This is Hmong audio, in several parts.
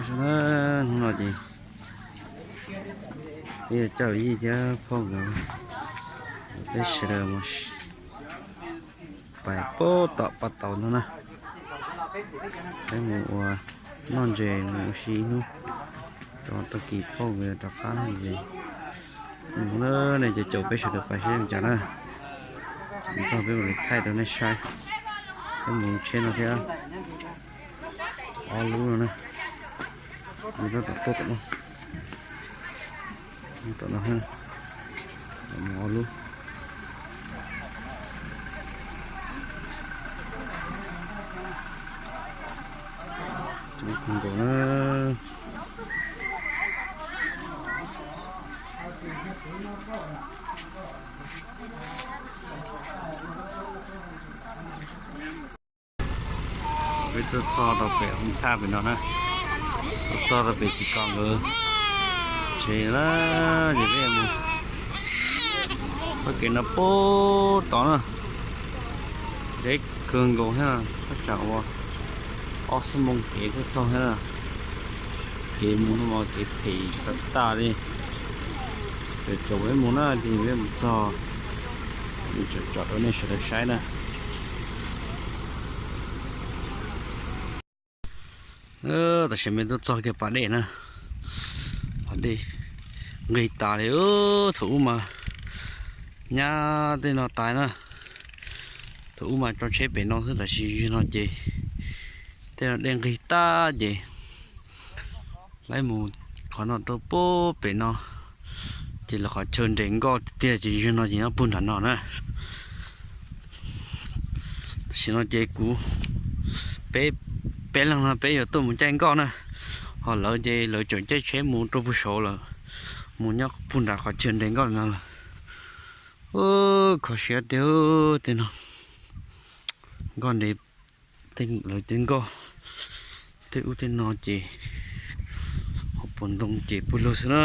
Hnub no ces peb yuav coj yij thiab phauj nkawd, peb sawv daws mus pais puag tom pas tauv no na. Peb mus ua noj ntses mus ua si ib hnub, tso tag kis phauj nkawd rov qab mus. Mus na, nej caum caum peb sawv daws pais seb zoo cas na. Ces txog peb mam li thaij rau nej saib. Peb mus tsheb no thiab. Ob lub no na. Mus rau tom tuaj tom no. Mus tom no, mus ob lub. Coob kawg nkaus na. Peb tuaj txog rau pem hoob thaj pem no na, tuaj txog rau pem txiv kos nkawd tsev na, ces peb mus txoj kev no puag tod na, deb kawg nkaus thiab, thaj tsam ua ob xuab moos kev thiaj txog thiab. Kev mus no mas kev phem tag tag li. Caum caum peb mus na, ces peb mus txog, tsom tsom rau nej sawv daws saib na. Tam sim peb tuaj txog kiag pas dej na, pas dej nqig tas li. Thaum ub mas nyab tej no tas na, thaum ub mas tso tsheb pem no xwb, tab sis zaum no ces tej no dej nqig tag ces lawv mus qhov no rau puag pem no, ces lawv qhov chaw nres nkoj tiag tiag ces zaum no ces nyob puag nram no na. Tam sim no ces kuv, peb, peb leeg no peb yuav tuaj mus caij nkoj na, ho lawv ces lawv tseem caij tsheb mus rau puag saud lawm, mus nyob puag nram qhov chaw nres nkoj no lawm. Kho siab tiag tej no, nkoj nres, lawv tej nkoj tej ub tej no ces ho puas ntoo ces puag lug xwb na.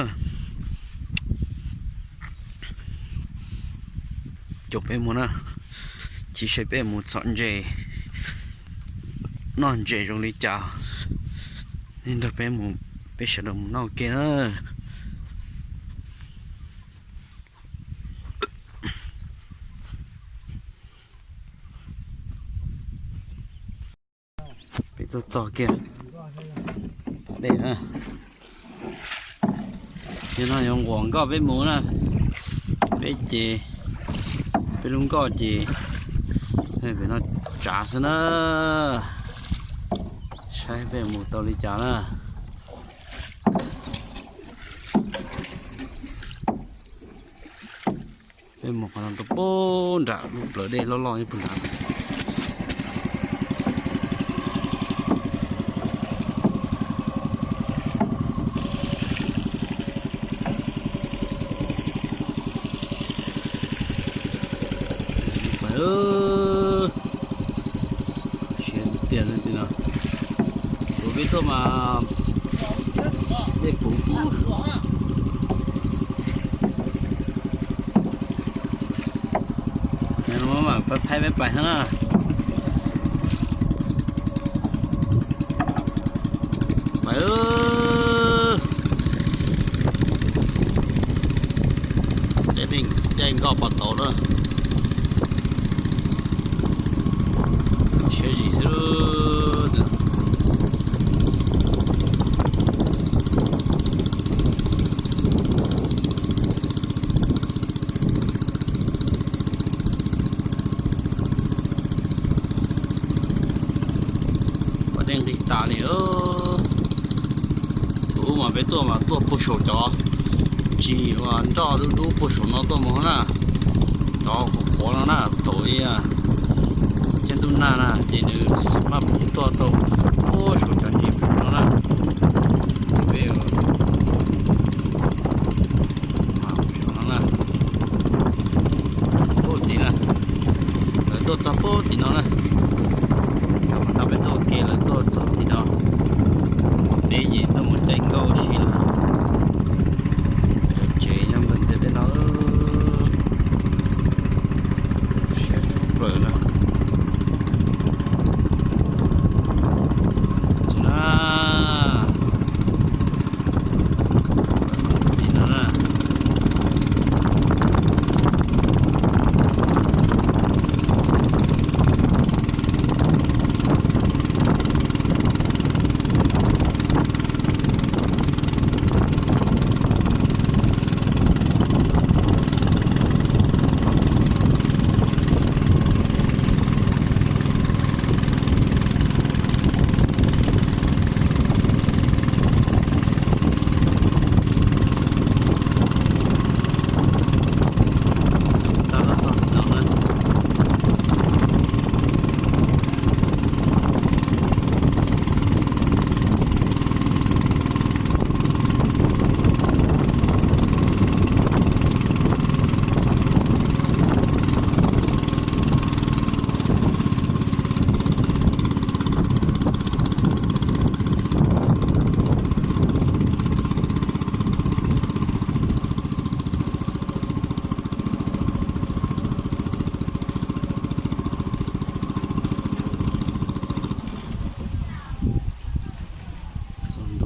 Caum peb mus na, cia saib peb mus txhom ntses noj ntses zoo li cas, nej nrog peb mus, peb sawv daws mus noj ua ke na. Peb tuaj txog kiag pas dej na. Yog no yuav nquam nkoj peb mus na. Peb ces, peb lub nkoj ces pem no tsav xwb na. Saib peb mus tau li cas na. Peb mus qhov no rau puag nram lub plawv dej loj loj nyob puag nrad. Siab tiag li no. Kuv peb tuaj mas dej puv puv. Peb pais na. Pais. Caij nkoj pov tauv na. Siab zim xwb. Pas dej nqig tas li. Thaum ub mas peb tuaj mas tuaj puag saum cov tsis uas nroj dub dub puag saum no tuaj mus na. Cov qhuav qhuav no na, thaum ub thiab ntuj nag na ces nws maj mus tuaj tau puag saum cov ntsis no na. Peb no na, puag tim na, lawv tuaj txog puag tim no na. Tam sim no peb tuaj ua ke lawv tuaj txog tim no, peb ces tuaj mus caij nkoj ua si lawm. Cov tsev nyob npawg ntawd tej no, siab tshaj plaws na.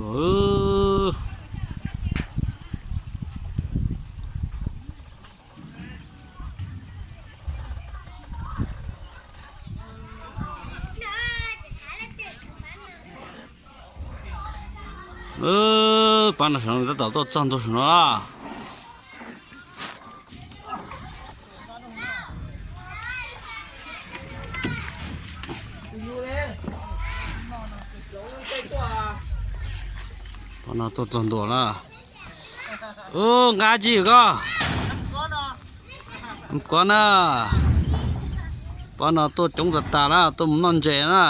Ub, pab no saum no tab tom tuaj txog ntua saum no lawm. Pab no tuaj txog ntua na. Ub, nqa tsi koj? Koj na, pab no tuaj coob tas tas na, tuaj mus noj ntses na.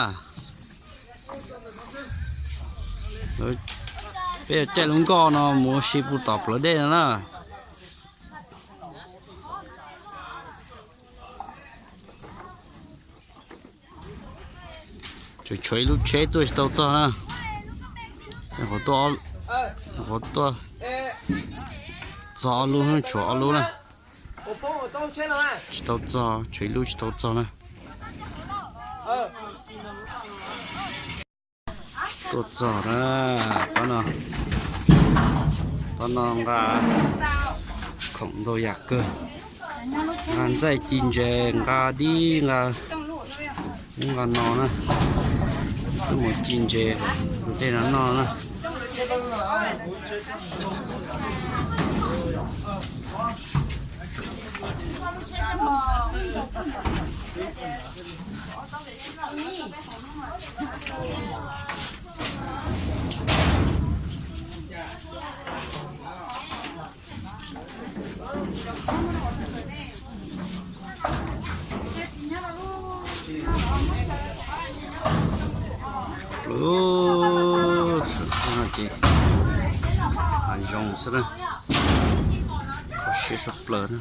Peb caij lub nkoj no mus ua si puag tom plawv dej no na. Tseem tshuav ib lub tsheb tuaj tsis tau txog na. Qhov tuaj, qhov tuaj txog ob lub, tshuav ob lub na. Tsis tau txog, tshuav ib lub tsis tau txog na. Tuaj txog na, pab no, pab no nqa khoom ntau yam kawg. Nqa ntxaij ci ntses, nqa dib, nqa ub nqa no na. Wb mus ci ntses tus dej no noj na. Lub sab no ces hav zoov xwb na, kho siab tshaj plaws na.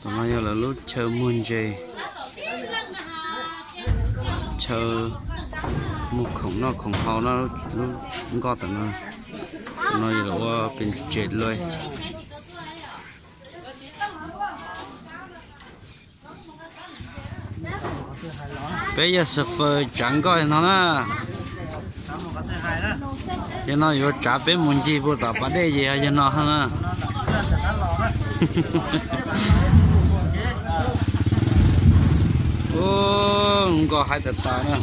Tom no yog lawv lub chaw muag ntses, chaw muag khoom noj khoom haus na, lub nkoj tom no. Tom no yog lawv ua pes tseg lawm. Peb yog xav faws tsav nkoj no na. Yog no yuav tsav peb mus ncig puag tom pas dej ces yog no na. Ub, nkoj haib tas tas na.